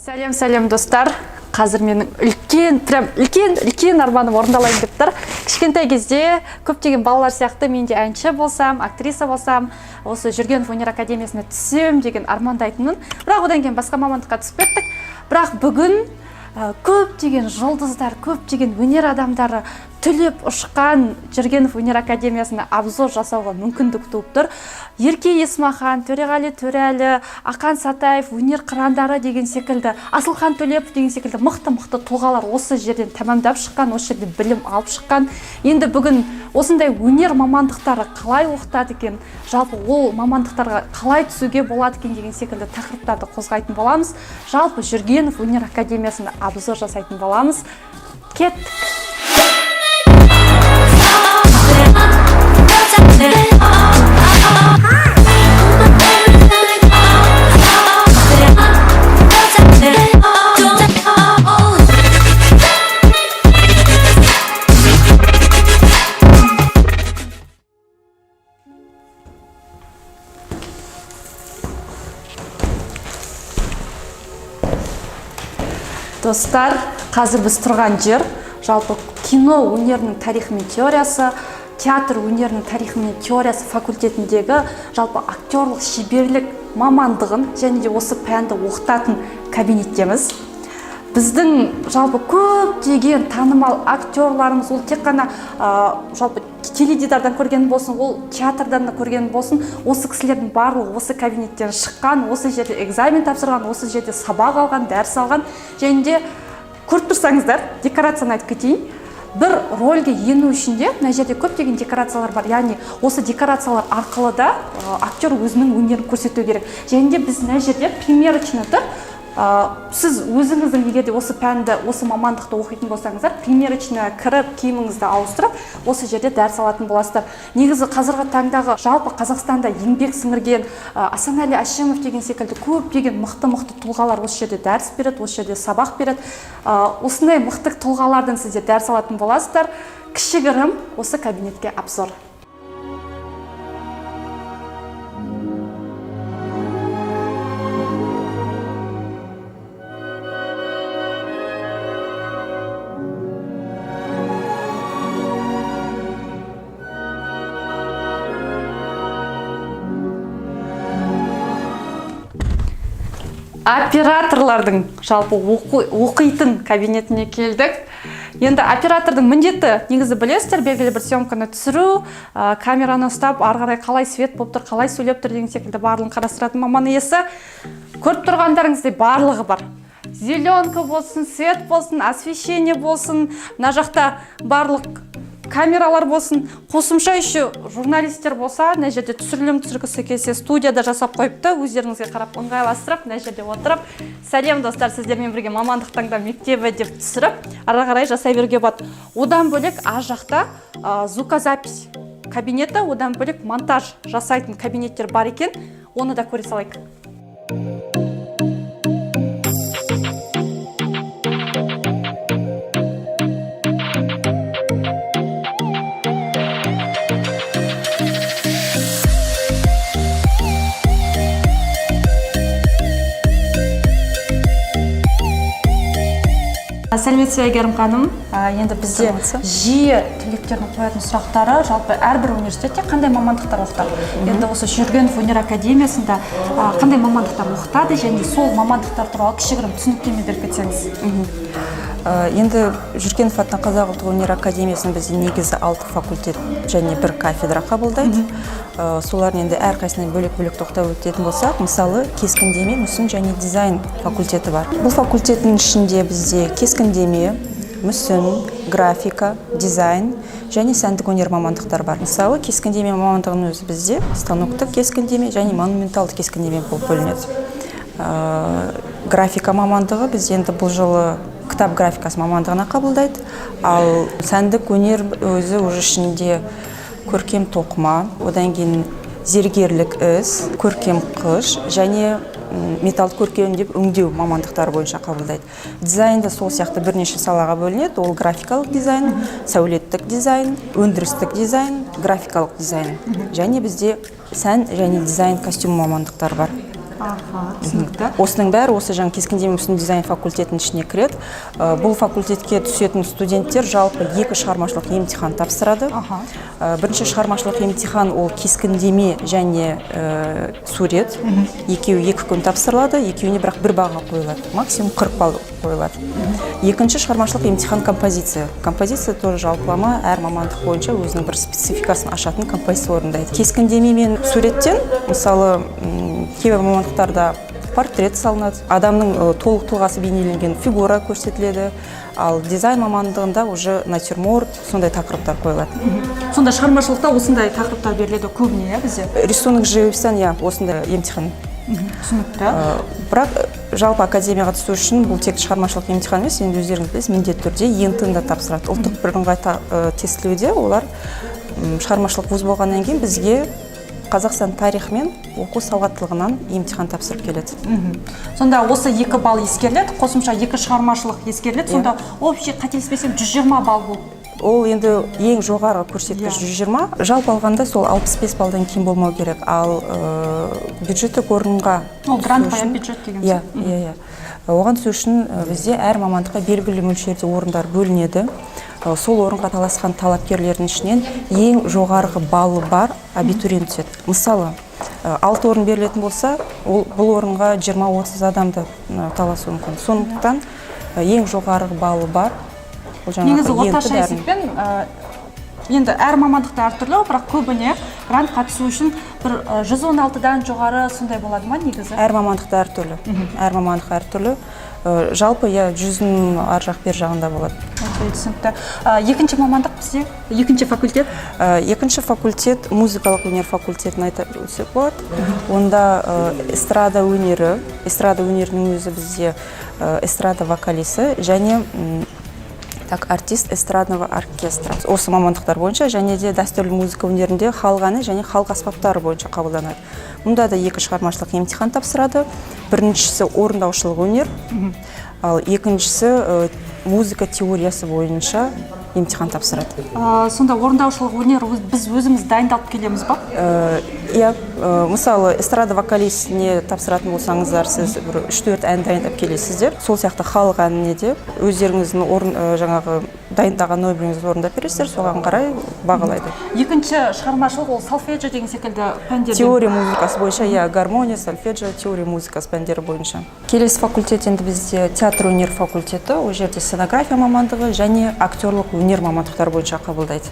Сәлем, сәлем, достар! Қазір менің үлкен, прям үлкен үлкен арманым орындалайын деп тұр. Кішкентай кезде көптеген балалар сияқты мен де әнші болсам, актриса болсам, осы Жүргенов өнер академиясына түссем деген армандайтынмын. Бірақ одан кейін басқа мамандыққа түсіп кеттік. Бірақ бүгін көптеген жұлдыздар, көптеген өнер адамдары түлеп ұшқан Жүргенов өнер академиясына обзор жасауға мүмкіндік туып тұр. Ерке Есмахан, Төреғали Төреәлі, Ақан Сатаев, өнер қырандары деген секілді, Асылхан Төлепов деген секілді мықты мықты тұлғалар осы жерден тәмамдап шыққан, осы жерден білім алып шыққан. Енді бүгін осындай өнер мамандықтары қалай оқытады екен, жалпы ол мамандықтарға қалай түсуге болады екен деген секілді тақырыптарды қозғайтын боламыз. Жалпы Жүргенов өнер академиясына обзор жасайтын боламыз. Кеттік! Достар, қазір біз тұрған жер жалпы кино өнерінің тарихы мен теориясы, театр өнерінің тарихы мен теориясы факультетіндегі жалпы актерлық шеберлік мамандығын және де осы пәнді оқытатын кабинеттеміз. Біздің жалпы көптеген танымал актерларымыз, ол тек қана жалпы теледидардан көрген болсын, ол театрдан да көрген болсын, осы кісілердің барлығы осы кабинеттен шыққан, осы жерде экзамен тапсырған, осы жерде сабақ алған, дәріс алған. Және де көріп тұрсаңыздар, декорацияны айтып кетейін. Бір рольге ену үшін де мына жерде көптеген декорациялар бар, яғни осы декорациялар арқылы да актер өзінің өнерін көрсету керек. Және де біз мына жерде примерочный тұр. Сіз өзіңіздің, егер де осы пәнді, осы мамандықты оқитын болсаңыздар, примерочный кіріп, киіміңізді ауыстырып, осы жерде дәріс алатын боласыздар. Негізі қазіргі таңдағы жалпы Қазақстанда еңбек сіңірген Асанәлі Әшімов деген секілді көптеген мықты мықты тұлғалар осы жерде дәріс береді, осы жерде сабақ береді. Осындай мықты тұлғалардан сіздер дәріс алатын боласыздар. Кішігірім осы кабинетке обзор. Операторлардың жалпы оқитын кабинетіне келдік. Енді оператордың міндеті, негізі білесіздер, белгілі бір съемканы түсіру, камераны ұстап, ары қарай қалай свет болып тұр, қалай сөйлеп тұр деген секілді барлығын қарастыратын маман иесі. Көріп тұрғандарыңыздай, барлығы бар: зеленка болсын, свет болсын, освещение болсын, мына жақта барлық камералар болсын. Қосымша еще журналисттер болса, мына жерде түсірілім түсіргісі келсе, студияда жасап қойыпты. Өздеріңізге қарап ыңғайластырып, мына жерде отырып, «Сәлем, достар, сіздермен бірге мамандық таңдау мектебі» деп түсіріп, ары қарай жасай беруге болады. Одан бөлек ар жақта звукозапись кабинеті, одан бөлек монтаж жасайтын кабинеттер бар екен, оны да көре салайық. Сәлеметсіз бе, Әйгерім ханым! Енді бізде Саламатсыз. жиі түлектердің қоятын сұрақтары: жалпы әрбір университетте қандай мамандықтар оқытады? Енді осы Жүргенов өнер академиясында қандай мамандықтар оқытады және сол мамандықтар туралы кішігірім түсініктеме беріп кетсеңіз. Енді Жүргенов атындағы Қазақ ұлттық өнер академиясының бізде негізі алты факультет және бір кафедра қабылдайды. Солардың енді әрқайсысына бөлек бөлек тоқтап өтетін болсақ, мысалы, кескіндеме, мүсін және дизайн факультеті бар. Бұл факультеттің ішінде бізде кескіндеме, мүсін, графика, дизайн және сәндік өнер мамандықтары бар. Мысалы, кескіндеме мамандығының өзі бізде станоктық кескіндеме және монументалды кескіндеме болып бөлінеді. Графика мамандығы бізде енді бұл жылы кітап графикасы мамандығына қабылдайды. Ал сәндік өнер өзі уже ішінде көркем тоқыма, одан кейін зергерлік іс, көркем қыш және металды көркемдеп өңдеу мамандықтары бойынша қабылдайды. Дизайн да сол сияқты бірнеше салаға бөлінеді: ол графикалық дизайн, сәулеттік дизайн, өндірістік дизайн, графикалық дизайн және бізде сән және дизайн костюм мамандықтары бар. Аха, түсінікті. Осының бәрі осы жаңа кескіндеме, мүсін, дизайн факультетінің ішіне кіреді. Бұл факультетке түсетін студенттер жалпы екі шығармашылық емтихан тапсырады. Бірінші шығармашылық емтихан ол кескіндеме және сурет. Екеуі 2 күн тапсырылады, екеуіне бірақ бір баға қойылады, максимум 40 балл қойылады. Екінші шығармашылық емтихан композиция. Композиция тоже жалпылама, әр мамандық бойынша өзінің бір спецификасын ашатын композиция орындайды. Кескіндеме мен суреттен, мысалы, кейбір мамандықтарда портрет салынады, адамның толық тұлғасы бейнеленген фигура көрсетіледі, ал дизайн мамандығында уже натюрморт, сондай тақырыптар қойылады. Сонда шығармашылықта осындай тақырыптар беріледі көбіне, иә, бізде? Рисунок, живопись тан, иә, осындай емтихан. Түсінікті. Бірақ жалпы академияға түсу үшін бұл тек шығармашылық емтихан емес, енді өздеріңіз білесіз, міндетті түрде ЕНТ да тапсырады. Ұлттық бірыңғай тестілеуде олар шығармашылық вуз болғаннан кейін бізге Қазақстан тарихы мен оқу сауаттылығынан емтихан тапсырып келеді. Сонда осы 2 балл ескеріледі, қосымша екі шығармашылық ескеріледі. Сонда общий, қателеспесем, 120 балл болып Ол енді ең жоғары көрсеткіш. 120. Жалпы алғанда сол 65 баллдан кем болмау керек. Ал бюджеттік орынға Ол грант түсу қоя үшін- бюджет деген. Иә, оған түсу үшін бізде әр мамандыққа белгілі мөлшерде орындар бөлінеді. Сол орынға таласқан талапкерлердің ішінен ең жоғарғы баллы бар абитуриент түседі. Мысалы, алты орын берілетін болса, ол бұл орынға 20-30 адам да таласуы мүмкін. Сондықтан ең жоғарғы баллы бар ол жаңағы Негізі ЕНТ орташа бәрін. есеппен, енді әр мамандықта әртүрлі, бірақ көбіне грантқа түсу үшін бір 116-дан жоғары сондай болады ма негізі? Әр мамандықта әртүрлі, әр мамандық әртүрлі. Жалпы, иә, 100-дің ар жақ бер жағында болады. Окей, түсінікті. Екінші мамандық бізде, екінші факультет? Екінші факультет музыкалық өнер факультетін айта өтсек болады. Онда эстрада өнері, эстрада өнерінің өзі бізде эстрада вокалисі және так, артист эстрадного оркестра. Осы мамандықтар бойынша және де дәстүрлі музыка өнерінде халық әні және халық аспаптары бойынша қабылданады. Мұнда да екі шығармашылық емтихан тапсырады. Біріншісі орындаушылық өнер, ал екіншісі музыка теориясы бойынша емтихан тапсырады. Сонда орындаушылық өнер біз өзіміз дайындалып келеміз ба? Иә, мысалы, эстрада вокалистіне тапсыратын болсаңыздар, сіз бір 3-4 ән дайындап келесіздер. Сол сияқты халық әніне де өздеріңіздің орын, жаңағы дайындаған номеріңізді орындап бересіздер, соған қарай бағалайды. Екінші шығармашылық ол сольфеджио деген секілді пәндерден? Теория музыкасы бойынша, иә, гармония, сольфеджио, теория музыкасы пәндері бойынша. Келесі факультет енді бізде театр өнер факультеті. Ол жерде сценография мамандығы және актерлық өнер мамандықтары бойынша қабылдайды.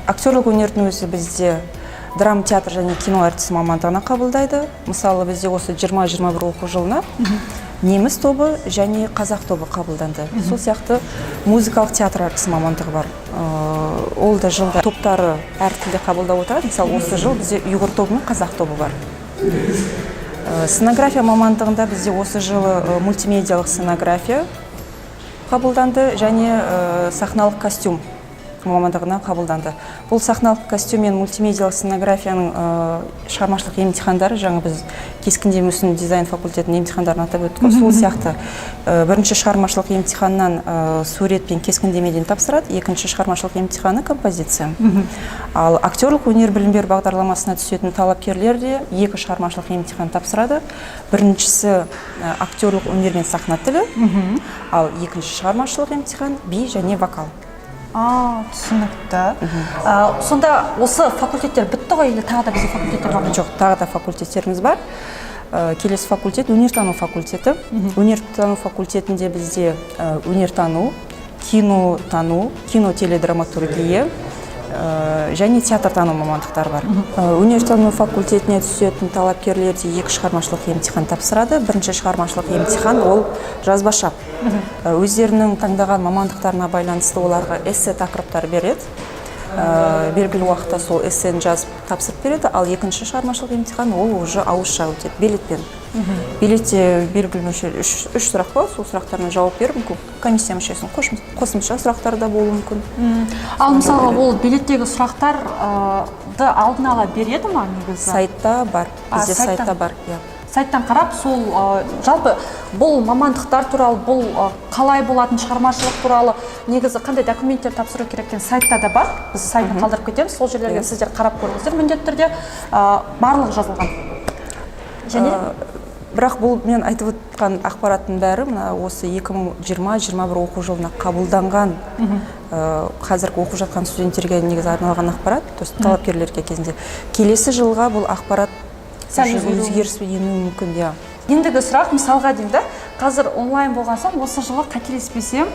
Актерлық өнердің өзі бізде драма театр және кино әртісі мамандығына қабылдайды. Мысалы, бізде осы 20-21 оқу жылына неміс тобы және қазақ тобы қабылданды. Сол сияқты музыкалық театр әртісі мамандығы бар. Ол да жылда топтары әр тілде қабылдап отырады. Мысалы, осы жыл бізде ұйғыр тобы мен қазақ тобы бар. Сценография мамандығында бізде осы жылы мультимедиялық сценография қабылданды және сахналық костюм мамандығына қабылданды. Бұл сахналық костюм мен мультимедиялық сценографияның шығармашылық емтихандары, жаңа біз кескіндеме, мүсін, дизайн факультетінің емтихандарын атап өттік қой, сол сияқты бірінші шығармашылық емтиханнан сурет пен кескіндемеден тапсырады, екінші шығармашылық емтиханы композиция. Ал актерлық өнер білім беру бағдарламасына түсетін талапкерлер де екі шығармашылық емтихан тапсырады. Біріншісі актерлық өнер мен сахна тілі, ал екінші шығармашылық емтихан би және вокал. А, түсінікті. Сонда осы факультеттер бітті ғой или тағы да бізде факультеттер бар ма? Жоқ, тағы да факультеттеріміз бар. Келесі факультет өнертану факультеті. Өнертану факультетінде бізде өнертану, кинотану, кино теледраматургия және театртану мамандықтары бар. Өнертану факультетіне түсетін талапкерлер де екі шығармашылық емтихан тапсырады. Бірінші шығармашылық емтихан ол жазбаша. Өздерінің таңдаған мамандықтарына байланысты оларға эссе тақырыптар береді. Белгілі уақытта сол эссені жазып тапсырып береді. Ал екінші шығармашылық емтихан ол уже ауызша өтеді, билетпен. Билетте белгілі мөлшер үш сұрақ болады, сол сұрақтарына жауап беріп, мүмкін комиссия мүшесінің қосымша сұрақтары да болуы мүмкін. Ал мысалға, ол билеттегі сұрақтарды алдын ала береді ма негізі? Сайтта бар. А, Бізде сайттан. сайтта бар, иә. Сайттан қарап, сол жалпы бұл мамандықтар туралы, бұл қалай болатын шығармашылық туралы, негізі қандай документтер тапсыру керек екенін сайтта да бар. Біз сайтын қалдырып кетеміз, сол жерлерге сіздер қарап көріңіздер, міндетті түрде барлығы жазылған. Және Бірақ бұл мен айтып отқан ақпараттың бәрі мына осы 2020-21 оқу жылына қабылданған, қазіргі оқып жатқан студенттерге негізі арналған ақпарат, то есть талапкерлерге кезінде. Келесі жылға бұл ақпарат сәл уже өзгеруі өзгеріс енуі мүмкін, иә. Ендігі сұрақ, мысалға деймін да, қазір онлайн болған соң, осы жылы, қателеспесем,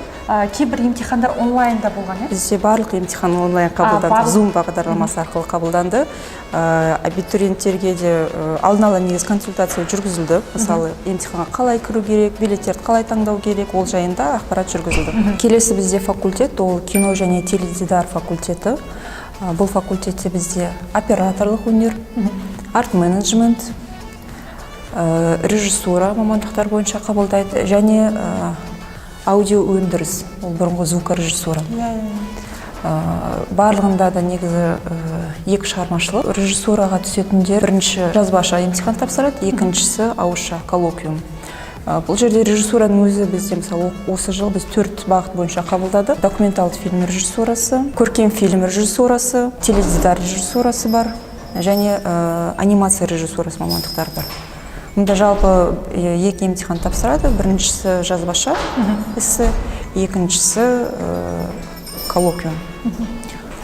кейбір емтихандар онлайнда болған, иә? Бізде барлық емтихан онлайн қабылданды, Zoom бағдарламасы арқылы қабылданды. Абитуриенттерге де алдын ала негізі консультация жүргізілді. Мысалы, емтиханға қалай кіру керек, билеттерді қалай таңдау керек, ол жайында ақпарат жүргізілді. Келесі бізде факультет ол кино және теледидар факультеті. Бұл факультетте бізде операторлық өнер, арт менеджмент, режиссура мамандықтар бойынша қабылдайды және аудио өндіріс, ол бұрынғы звукорежиссура. Барлығында да негізі екі шығармашылық. Режиссураға түсетіндер бірінші жазбаша емтихан тапсырады, екіншісі ауызша коллоквиум. Бұл жерде режиссураның өзі бізде, мысалы, осы жыл біз төрт бағыт бойынша қабылдадық: документалды фильм режиссурасы, көркем фильм режиссурасы, теледидар режиссурасы бар және анимация режиссурасы мамандықтары бар. Мұнда жалпы екі емтихан тапсырады: біріншісі жазбаша эссе, екіншісі коллоквиум.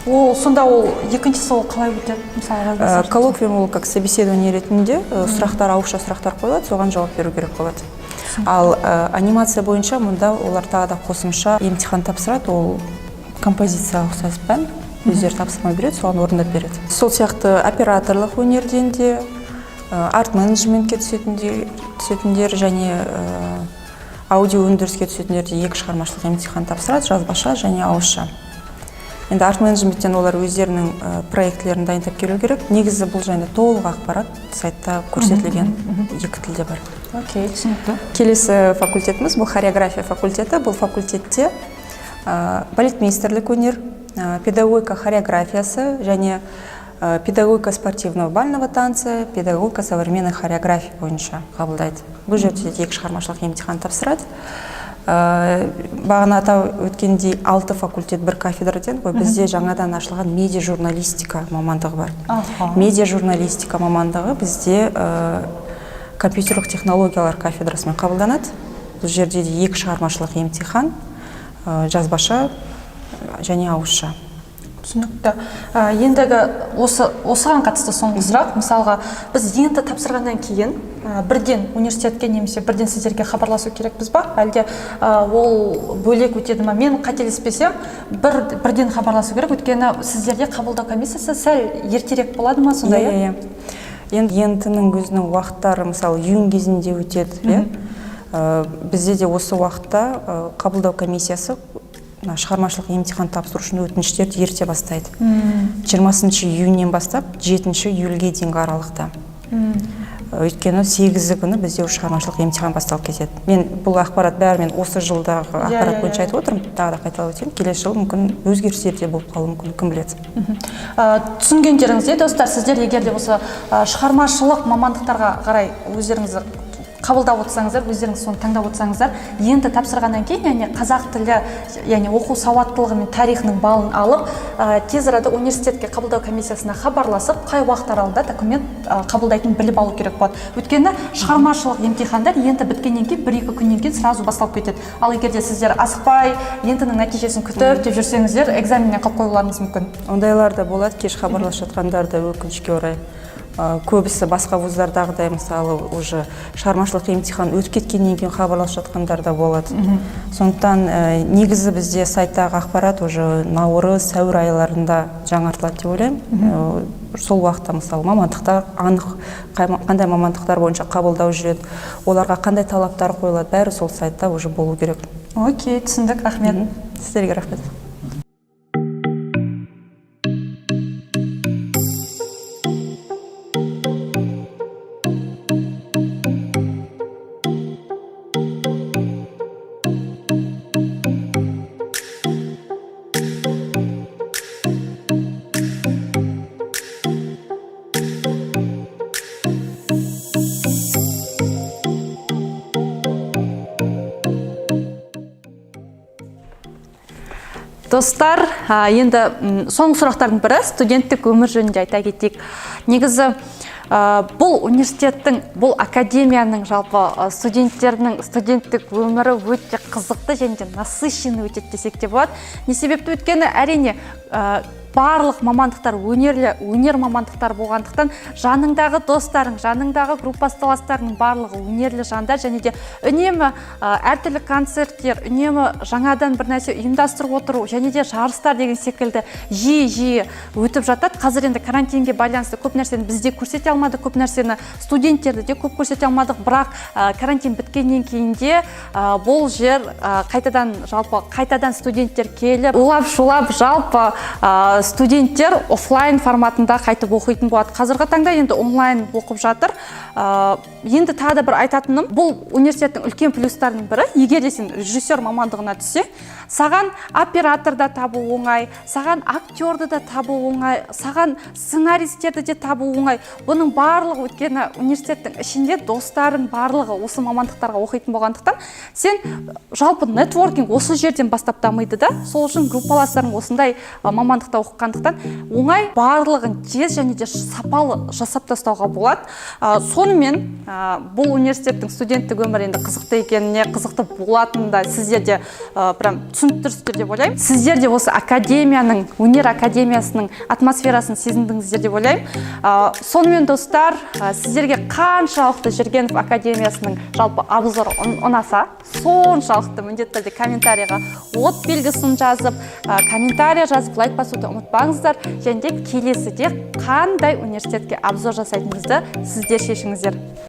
Ол сонда ол екіншісі ол қалай өтеді, мысалы, жазбаша? Коллоквиум ол как собеседование ретінде, сұрақтар, ауызша сұрақтар қойылады, соған жауап беру керек болады. Ал анимация бойынша мұнда олар тағы да қосымша емтихан тапсырады, ол композицияға ұқсас пән, өздері тапсырма береді, соған орындап береді. Сол сияқты операторлық өнерден де, арт менеджментке түсетіндер және аудио өндіріске түсетіндер де екі шығармашылық емтихан тапсырады: жазбаша және ауызша. Енді арт менеджменттен олар өздерінің проектілерін дайындап келу керек. Негізі бұл жайында толық ақпарат сайтта көрсетілген, екі тілде бар. Окей, түсінікті. Келесі факультетіміз бұл хореография факультеті. Бұл факультетте балетмейстерлік өнер, педагогика хореографиясы және педагогика спортивного бального танца, педагогика современной хореографии бойынша қабылдайды. Бұл жерде де екі шығармашылық емтихан тапсырады. Бағана атап өткендей, алты факультет, бір кафедра дедік қой, бізде жаңадан ашылған медиа журналистика мамандығы бар. Медиа журналистика мамандығы бізде компьютерлік технологиялар кафедрасымен қабылданады. Бұл жерде де екі шығармашылық емтихан, жазбаша және ауызша. Түсінікті. Ендігі осы осыған қатысты соңғы сұрақ: мысалға, біз ЕНТ тапсырғаннан кейін бірден университетке немесе бірден сіздерге хабарласу керекпіз ба, әлде ол бөлек өтеді ма? Мен қателеспесем, бірден хабарласу керек, өйткені сіздерде қабылдау комиссиясы сәл ертерек болады ма сондай? Иә. Енді ЕНТ-ның өзінің уақыттары, мысалы, июнь кезінде өтеді, иә. Бізде де осы уақытта қабылдау комиссиясы мына шығармашылық емтихан тапсыру үшін өтініштерді ерте бастайды, 20 июньнен бастап 7 июльге дейінгі аралықта. Өйткені 8-і күні бізде уже шығармашылық емтихан басталып кетеді. Мен бұл ақпарат бәрі мен осы жылдағы ақпарат бойынша айтып отырмын. Тағы да қайталап өтемін, келесі жылы мүмкін өзгерістер де болып қалуы мүмкін, кім біледі. Түсінгендеріңіздей, достар, сіздер егер де осы шығармашылық мамандықтарға қарай өздеріңізді қабылдап отырсаңыздар, өздеріңіз соны таңдап отырсаңыздар, енді тапсырғаннан кейін, яғни қазақ тілі, яғни оқу сауаттылығы мен тарихының балын алып, тез арада университетке қабылдау комиссиясына хабарласып, қай уақыт аралығында документ қабылдайтынын біліп алу керек болады, өйткені шығармашылық емтихандар енді біткеннен кейін 1-2 күннен кейін сразу басталып кетеді. Ал егер де сіздер асықпай, ЕНТ-ның нәтижесін күтіп деп жүрсеңіздер, экзаменнен қалып қоюларыңыз мүмкін. Ондайлар да болады, кеш хабарласып жатқандар да, өкінішке орай. Көбісі басқа вуздардағыдай, мысалы, уже шығармашылық емтихан өтіп кеткеннен кейін хабарласып жатқандар да болады. Сондықтан негізі бізде сайттағы ақпарат уже наурыз, сәуір айларында жаңартылады деп ойлаймын. Сол уақытта, мысалы, мамандықтар анық, қандай мамандықтар бойынша қабылдау жүреді, оларға қандай талаптар қойылады, бәрі сол сайтта уже болу керек. Окей, түсіндік, рахмет. Сіздерге рахмет. Достар, енді соңғы сұрақтардың бірі студенттік өмір жөнінде айта кетейік. Негізі Бұл университеттің, бұл академияның жалпы студенттерінің студенттік өмірі өте қызықты және де насыщенный өтеді десек те болады. Не себепті? Өйткені, әрине, барлық мамандықтар өнерлі, өнер мамандықтары болғандықтан, жаныңдағы достарың, жаныңдағы группаластарыңның барлығы өнерлі жандар және де үнемі әртүрлі концерттер, үнемі жаңадан бір нәрсе ұйымдастырып отыру және де жарыстар деген секілді жиі жиі өтіп жатады. Қазір енді карантинге байланысты көп нәрсені біз де көрсете алмадық, көп нәрсені студенттерді де көп көрсете алмадық. Бірақ карантин біткеннен кейін де бұл жер қайтадан, жалпы қайтадан студенттер келіп, улап шулап, жалпы студенттер офлайн форматында қайтып оқитын болады. Қазіргі таңда енді онлайн оқып жатыр. Енді тағы да бір айтатыным, бұл университеттің үлкен плюстарының бірі: егер де сен режиссер мамандығына түссең, саған оператор да табу оңай, саған актерді да табу оңай, саған сценаристерді де табу оңай. Бұның барлығы, өйткені университеттің ішінде достарың барлығы осы мамандықтарға оқитын болғандықтан, сен жалпы нетворкинг осы жерден бастап дамиды да. Сол үшін группаластарың осындай мамандықта оқығандықтан, оңай барлығын тез және де сапалы жасап тастауға болады. Сонымен бұл университеттің студенттік өмірі енді қызықты екеніне, қызықты болатынын да сіздер де прям түсініп тұрсыздар деп ойлаймын. Сіздер де осы академияның, өнер академиясының атмосферасын сезіндіңіздер деп ойлаймын. Сонымен, достар, сіздерге қаншалықты Жүргенов академиясының жалпы обзоры ұнаса, соншалықты міндетті түрде комментарийға от белгісін жазып, комментарий жазып, лайк басуды ұмытпаңыздар. Және де келесіде қандай университетке обзор жасайтынымызды сіздер шешіңіздер.